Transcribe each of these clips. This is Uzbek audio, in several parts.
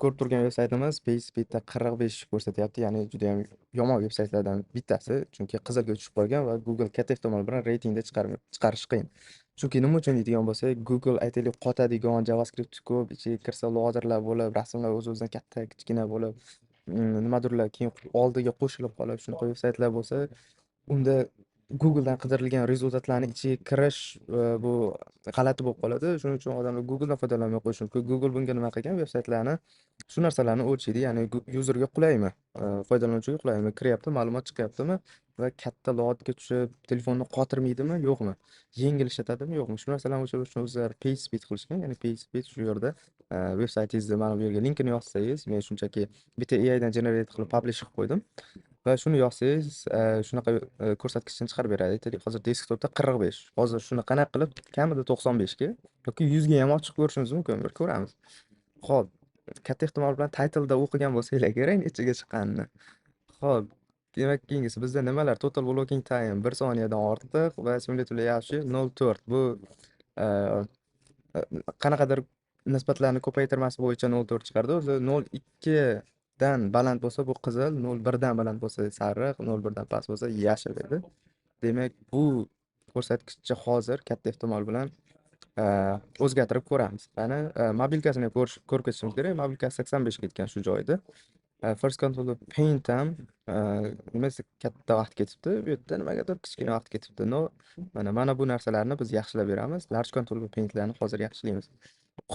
Ko'rib turgan veb-saytimiz PageSpeed'da 45 ko'rsatyapti, ya'ni juda ham yomon veb-saytlardan bittasi, chunki qizilga tushib qolgan va Google katta ehtimol bilan reytingda chiqarish qiyin. Chunki nima uchun deydigan bo'lsak, Google aytaylik qotadigan, JavaScript ko'p, ichiga kirsa loaderlar bo'lib, rasmlar o'z-o'zidan katta, kichkina bo'lib, nimadirlar keyin oldiga qo'shilib qolib, shunaqa veb-saytlar bo'lsa, unda Google'dan qidirilgan rezultatlarni ichiga kirish bu g'alati bo'lib qoladi. Shuning uchun odamlar Google'dan foydalanmay qo'yishi mumkin. Google bunga nima qilgan? Veb-saytlarni shu narsalarni o'lchaydi, ya'ni userga qulaymi, foydalanuvchiga qulaymi, kiryapti, ma'lumot chiqyaptimi va katta loadga tushib, telefonni qotirmaydimi, yo'qmi, yengil ishlatadimi, yo'qmi? Shu narsalarni o'lchash uchun o'zlari PageSpeed qilishgan, ya'ni PageSpeed shu yerda veb-saytingizni mana bu yerga linkini yozsangiz, men shunchaki bitta AI dan generate qilib publish qilib qo'ydim. Va shuni yozsangiz, shunaqa ko'rsatkichni chiqarib beradi. Aytaylik, hozir desktopda 45. Hozir shuni qanaqa qilib kamida 95 ga yoki 100 ga ham ochiq ko'rishimiz mumkin, bir ko'ramiz. Xo'p, katta ehtimol bilan title'da o'qigan bo'lsanglar kerak nechaga chiqqanini. Xo'p, demak keyingisi bizda nimalar? Total blocking time 1 soniyadan ortiq va simulator layout shift 0.4. Bu qanaqadir nisbatlarni ko'paytirmasi bo'yicha 0.4 chiqardi. O'zi 0.2 dan baland bo'lsa bu qizil, 0.1 dan baland bo'lsa sariq, 0.1 dan past bo'lsa yashil edi. Demak, bu ko'rsatkichni hozir katta ehtimol bilan o'zgartirib ko'ramiz. Qani, mobilkasini ham ko'rib ketishimiz kerak. Mobilkasi 85 ketgan shu joyda. First control paint ham nimasi katta vaqt ketibdi. Bu yerda nimagadir kichkina vaqt ketibdi. No, mana bu narsalarni biz yaxshilab beramiz. Large control paintlarni hozir yaxshilaymiz.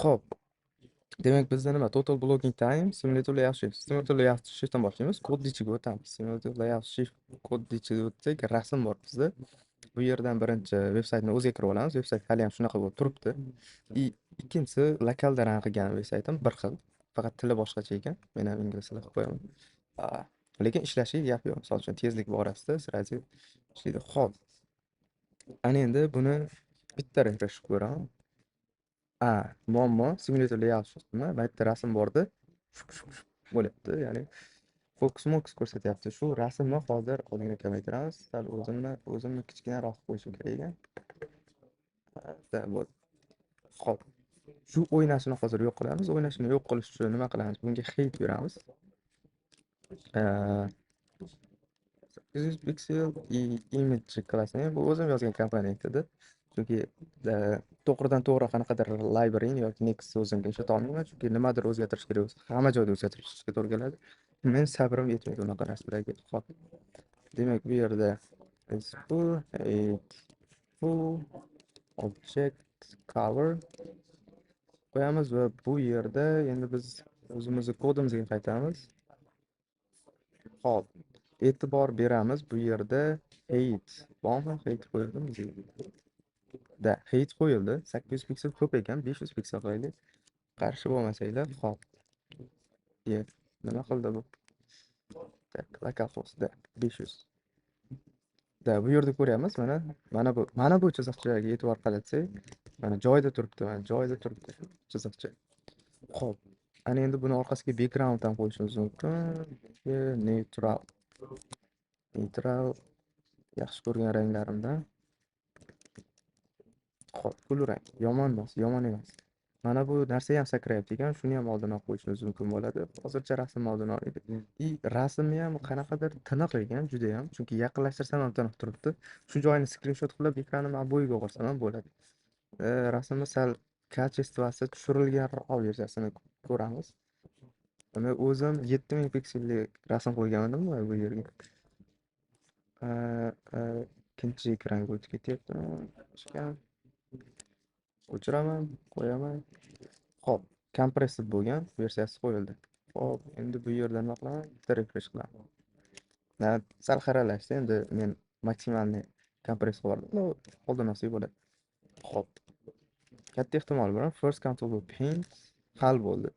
Xo'p. Demak, bizda nima? Total blocking time, simulator layout shift. Simulator layout shiftdan boshlaymiz. Kodni ichiga o'tamiz. Simulator layout shift kodni ichiga o'tsak, rasm bor bizda. Bu yerdan birinchi veb-saytni o'ziga kirib olamiz. Veb-sayt hali ham shunaqa bo'lib turibdi. И ikkinchisi lokalda run qilgan veb-saytim bir xil, faqat tili boshqacha ekan. Men ham ingliz tilida qilib qo'yaman. Lekin ishlashiga gap yo'q. Misol uchun tezlik borasida сразу ishlaydi. Xo'p. Ana endi buni bitta refresh qilib ko'raman. A, muammo simulator layout shiftmi? Bu yerda rasm borda. Bo'lyapti, ya'ni fokus mokus ko'rsatyapti. Shu rasmni hozir ozgina kamaytiramiz. Sal o'zimni kichkinaroq qilib qo'yishim kerak ekan. Da, bo'ldi. Xo'p. Shu o'ynashini hozir yo'q qilamiz. O'ynashini yo'q qilish uchun nima qilamiz? Bunga height beramiz. 800 piksel и image klassini bu o'zim yozgan komponent edi. Chunki to'g'ridan to'g'ri qanaqadir library yoki Next o'zimga ishlata olmayman, chunki nimadir o'zgartirish kerak bo'lsa, hamma joyda o'zgartirishga to'g'ri keladi. Men sabrim yetmaydi unaqa narsalarga. Xo'p. Demak, bu yerda is full, height full, object cover qo'yamiz va bu yerda endi biz o'zimizni kodimizga qaytamiz. Xo'p, e'tibor beramiz, bu yerda height bormi? Height qo'yildimi? Da, height qo'yildi. 800 piksel ko'p ekan, 500 piksel qo'yaylik. Qarshi bo'lmasanglar, xo'p. Ye, nima qildi bu? Так, localhost da 500. Da, bu yerda ko'ryapmiz, mana bu chiziqchalarga e'tibor qaratsak, mana joyida turibdi, mana joyida turibdi chiziqcha. Xo'p, ana endi buni orqasiga background ham qo'yishimiz mumkin. Neutral. Neutral yaxshi ko'rgan ranglarimdan. Xo'p, kulrang. Yomon emas, yomon emas. Mana bu narsa ham sakrayapti ekan, shuni ham oldin olib qo'yishimiz mumkin bo'ladi. Hozircha rasmni oldin olaylik. И rasmni ham qanaqadir tiniq ekan, juda ham. Chunki yaqinlashtirsam ham tiniq turibdi. Shu joyini skrinshot qilib, ekranimni обои ga qo'ysam ham bo'ladi. Rasmni sal качество si tushirilganroq versiyasini ko'ramiz. Uni o'zim 7000 pikselli rasm qo'ygandim bu yerga. Ikkinchi ekranga o'tib ketyapti. O'chiraman, qo'yaman. Xo'p, compressed bo'lgan versiyasi qo'yildi. Xo'p, endi bu yerda nima qilaman? Bitta refresh qilaman. Sal xiralashdi. Endi men maksimalni kompress qilib yubordim. No, oldin olsak bo'ladi. Xo'p. Katta ehtimol bilan first control paint hal bo'ldi.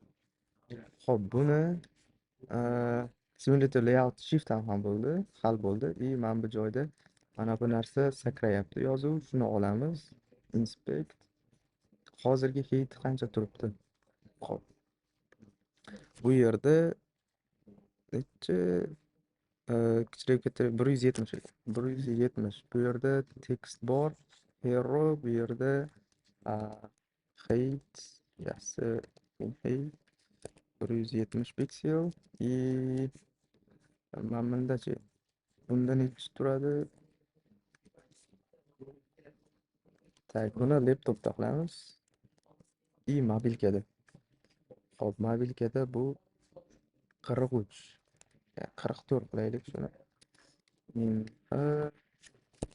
Xo'p, buni simulator layout shift ham bo'ldi, hal bo'ldi. И mana bu joyda mana bu narsa sakrayapti yozuv. Shuni olamiz. Inspect. Hozirgi height qancha turibdi? Xo'p. Bu yerda necha kichrayib ketdi, 170 ekan. 170. Bu yerda tekst bor. Hero bu yerda height yaxshi height. 170 piksel и mana bundachi, bunda nechi turadi? Tak, buni laptopda qilamiz. И mobilkada. Xo'p, mobilkada bu 43. 44 qilaylik shuni.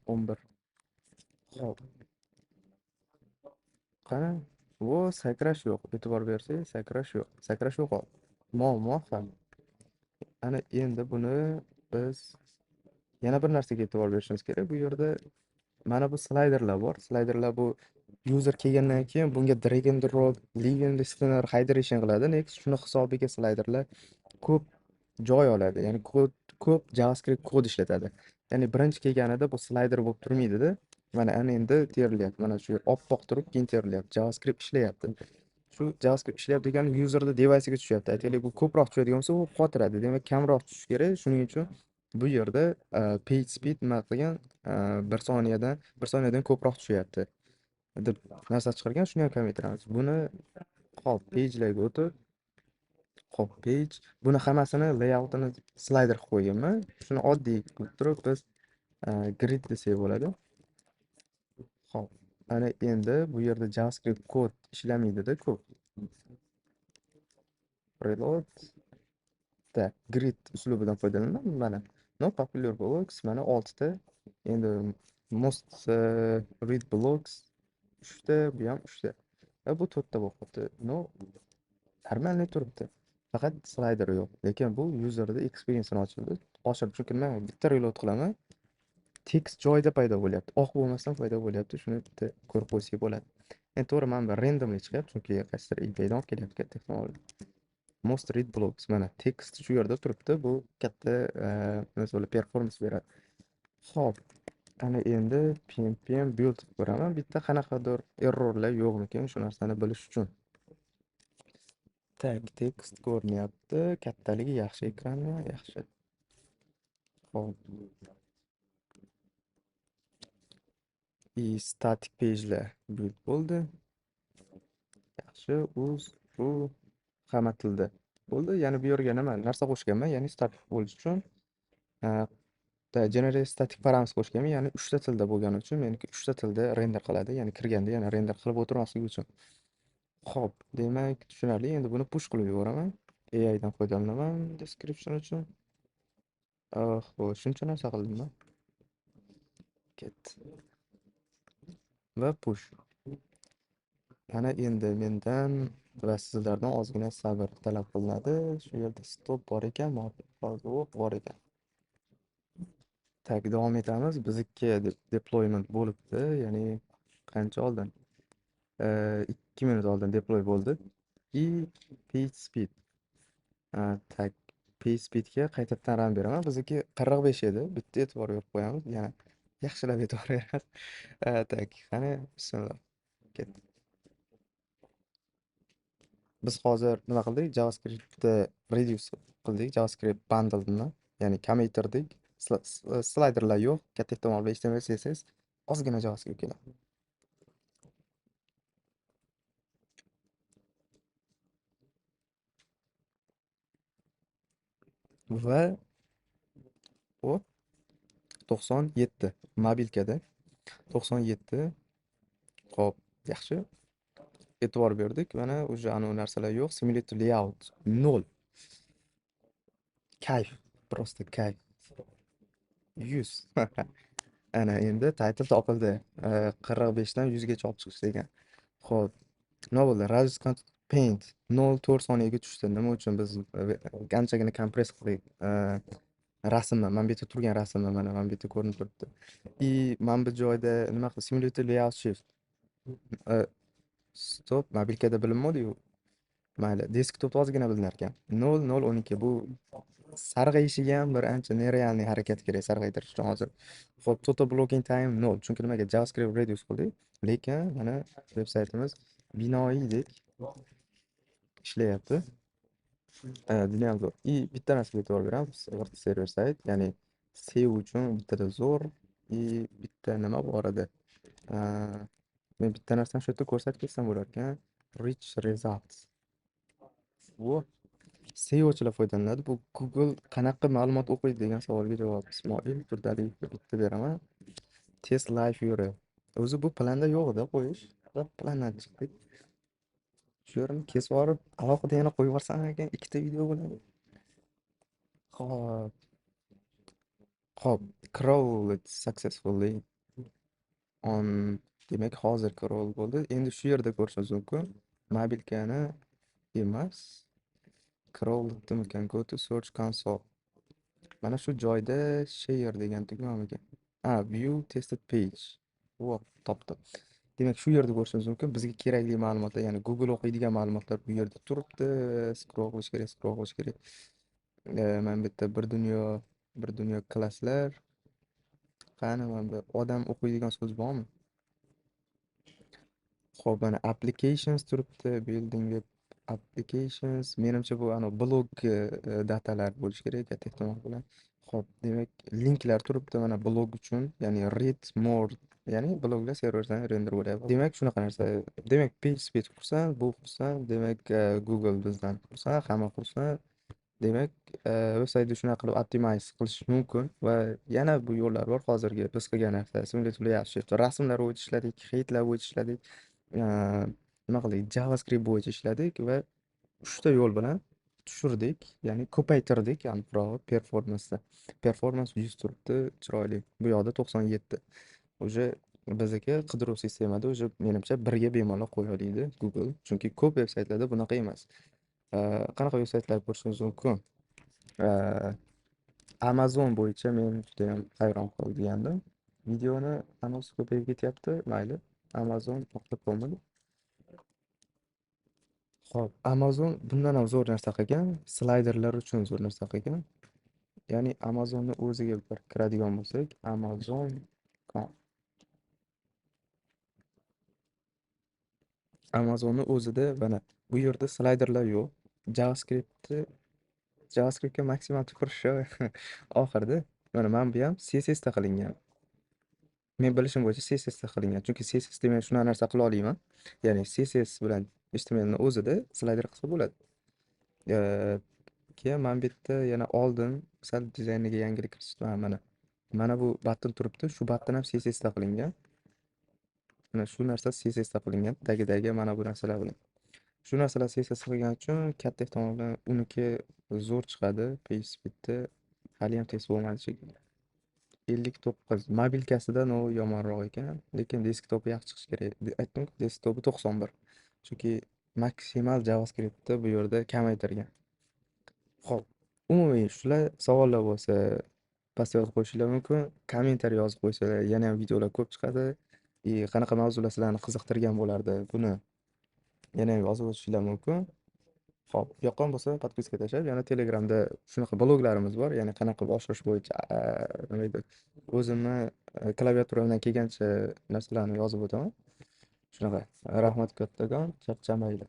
11. Xo'p. Qani? Bu sakrash yo'q. E'tibor bersangiz, sakrash yo'q. Sakrash yo'qoldi. Muammo hal. Ana endi buni biz yana bir narsaga e'tibor berishimiz kerak. Bu yerda mana bu slayderlar bor. Slayderlar bu user kelgandan keyin bunga drag and drop, leave listener, hydration qiladi. Next shuni hisobiga slayderlar ko'p joy oladi. Ya'ni ko'p JavaScript kod ishlatadi. Ya'ni birinchi kelganida bu slayder bo'lib turmaydi-da. Mana ana endi terilyapti. Mana shu oppoq turib keyin terilyapti. JavaScript ishlayapti. Shu JavaScript ishlayapti degani userda device'ga tushyapti. Aytaylik, bu ko'proq tushadigan bo'lsa, u qotiradi. Demak, kamroq tushishi kerak. Shuning uchun bu yerda page speed nima qilgan? 1 soniyadan ko'proq tushyapti deb narsa chiqargan. Shuni ham kamaytiramiz. Buni hop, page'larga o'tib, hop, page, buni hammasini layoutini slider qilib qo'yganman. Shuni oddiy qilib turib biz grid desak bo'ladi. Xo'p, ana endi bu yerda JavaScript kod ishlamaydi-da ko'p. Reload. Tak, grid uslubidan foydalanamiz. Mana no popular blocks mana 6 ta. Endi most read blocks 3 ta, bu ham 3 ta. Va bu 4 ta bo'lib qoldi. No, normalniy turibdi. Faqat slider yo'q. Lekin bu userda experience-ni ochildi. Oshirib, chunki nima, bitta reload qilaman. Tekst joyida paydo bo'lyapti. Oq bo'lmasdan paydo bo'lyapti. Shuni bitta ko'rib qo'ysak bo'ladi. Endi to'g'ri, mana bu randomly chiqyapti, chunki qaysidir API'dan olib kelyapti katta ehtimol. Most read blocks mana tekst shu yerda turibdi. Bu katta nima performance beradi. Xo'p, ana endi pnpm build qilib ko'raman. Bitta qanaqadir errorlar yo'qmikin, shu narsani bilish uchun. Tak, tekst ko'rinyapti. Kattaligi yaxshi, ekranni yaxshi. Xo'p. И static page'lar build bo'ldi. Yaxshi, uz, ru hamma tilda bo'ldi. Ya'ni bu yerga nima narsa qo'shganman, ya'ni static bo'lish uchun generate static params qo'shganman, ya'ni 3 ta tilda bo'lgani uchun meniki 3 ta tilda render qiladi, ya'ni kirganda yana render qilib o'tirmaslik uchun. Xo'p, demak tushunarli. Endi buni push qilib yuboraman. AI dan foydalanaman description uchun. Xo'sh, shuncha narsa qildimmi? Ketdi. Va push. Mana endi mendan va sizlardan ozgina sabr talab qilinadi. Shu yerda stop bor ekan, hozir bor ekan. Tak, davom etamiz. Bizniki deployment bo'libdi, ya'ni qancha oldin? 2 minut oldin deploy bo'ldi. И page speed. Tak, page speedga qaytadan run beraman. Bizniki 45 edi. Bitta e'tibor berib qo'yamiz. Yana yaxshilab e'tibor beramiz. Tak, qani, bismillah. Ketdi. Biz hozir nima qildik? JavaScriptni reduce qildik, JavaScript bundle'ni, ya'ni kamaytirdik. Sliderlar yo'q, katta ehtimol bilan HTML, CSS, ozgina JavaScript keladi. Va u 97 mobilkada 97. Xo'p, yaxshi. E'tibor berdik. Mana уже anavi narsalar yo'q. Simulator layout 0. Kayf, просто kayf. 100. Ana endi title topildi. 45 dan 100 gacha olib chiqish degan. Xo'p, nima bo'ldi? Radius paint 0.4 soniyaga tushdi. Nima uchun biz anchagina kompress qildik rasmni? Mana bu yerda turgan rasmni mana bu yerda ko'rinib turibdi. И mana bu joyda nima qildi? Simulator layout shift. Stop, mobilkada bilinmadi-yu. Mayli, desktopda ozgina bilinar ekan. 0.012 bu sarg'ayishiga ham bir ancha nerealniy harakat kerak sarg'aytirish uchun hozir. Xo'p, total blocking time 0. Chunki nimaga JavaScript reduce qildik, lekin mana veb saytimiz binoidek ishlayapti. Juda ham zo'r. И bitta narsaga e'tibor beramiz. Server sayt, ya'ni SEO uchun bittada zo'r. И bitta nima bor edi? Men bitta narsani shu yerda ko'rsatib ketsam bo'lar ekan. Rich results. Bu SEOchilar foydalanadi. Bu Google qanaqa ma'lumot o'qiydi degan savolga javob. Ismoil Turdaliyevga bitta beraman. Test live URL. O'zi bu planda yo'q edi qo'yish. Plandan chiqdik. Shu yerini kesib yuborib, alohida yana qo'yib yuborsam ekan, ikkita video bo'ladi. Xo'p. Xo'p, crawled successfully on, demak hozir crawl bo'ldi. Endi shu yerda ko'rishingiz mumkin. Mobilkani emas. Crawledmikan? Go to search console. Mana shu joyda share degan tugmamikan? Ha, view tested page. Vo, topdim. Demak, shu yerda ko'rishingiz mumkin. Bizga kerakli ma'lumotlar, ya'ni Google o'qiydigan ma'lumotlar bu yerda turibdi. Scroll qilish kerak, scroll qilish kerak. Mana bu yerda bir dunyo klasslar. Qani mana bu odam o'qiydigan so'z bormi? Xo'p, mana applications turibdi, building web applications. Menimcha bu ana blog datalar bo'lishi kerak katta ehtimol bilan. Xo'p, demak, linklar turibdi mana blog uchun, ya'ni read more, ya'ni bloglar serverdan render bo'lyapti. Demak, shunaqa narsa. Demak, PageSpeed xursand, bu xursand, demak, Google bizdan xursand, hamma xursand. Demak, veb-saytni shunaqa qilib optimize qilish mumkin va yana bu yo'llar bor. Hozirgi biz qilgan narsa simulyatorlar yaxshi. Rasmlar bo'yicha ishladik, headlar bo'yicha ishladik. Nima qildik? JavaScript bo'yicha ishladik va 3 ta yo'l bilan tushirdik, ya'ni ko'paytirdik, aniqrog'i performansda. Performans 100 turibdi, chiroyli. Bu yoqda 97. Уже bizniki qidiruv sistemada уже menimcha birga bemalol qo'ya oladi Google. Chunki ko'p veb-saytlarda bunaqa emas. Qanaqa veb-saytlar ko'rishingiz mumkin? Amazon bo'yicha men juda ham hayron qolgandim. Videoni anonsi ko'payib ketyapti. Mayli. Amazon.com. Xo'p, Amazon bundan ham zo'r narsa qilgan. Slayderlar uchun zo'r narsa qilgan. Ya'ni Amazonni o'ziga bir kiradigan bo'lsak, Amazon.com. Amazonni o'zida mana bu yerda slayderlar yo'q. JavaScriptga maksimal tupurishi oxirida. Mana bu ham CSS da qilingan. Men bilishim bo'yicha CSS da qilingan. Chunki CSS da men shunaqa narsa qila olaman. Ya'ni CSS bilan HTML ni o'zida slayder qilsa bo'ladi. Keyin mana bu yerda yana oldin sal dizayniga yangilik kiritishdi. Mana. Mana bu button turibdi. Shu button ham CSS da qilingan. Mana shu narsa CSS da qilingan. Tagidagi mana bu narsalar bilan. Shu narsalar CSS qilgani uchun katta ehtimol bilan uniki zo'r chiqadi. PageSpeedda hali ham test bo'lmadi shekilli. 59 mobilkasida no yomonroq ekan, lekin desktopi yaxshi chiqishi kerak. Aytdim-ku, desktopi 91. Chunki maksimal JavaScriptni bu yerda kamaytirgan. Xo'p, umumiy shular. Savollar bo'lsa pastga yozib qo'yishinglar mumkin. Kommentariy yozib qo'ysanglar yana ham videolar ko'p chiqadi. Qanaqa mavzular sizlarni qiziqtirgan bo'lardi, buni yana ham yozib o'tishinglar mumkin. Xo'p, yoqqan bo'lsa podpiska tashlab, yana Telegramda shunaqa bloglarimiz bor, ya'ni qanaqa qilib oshirish bo'yicha, nima deydi, o'zimni klaviaturamdan kelgancha narsalarni yozib o'taman. Shunaqa. Rahmat kattakon, charchamanglar.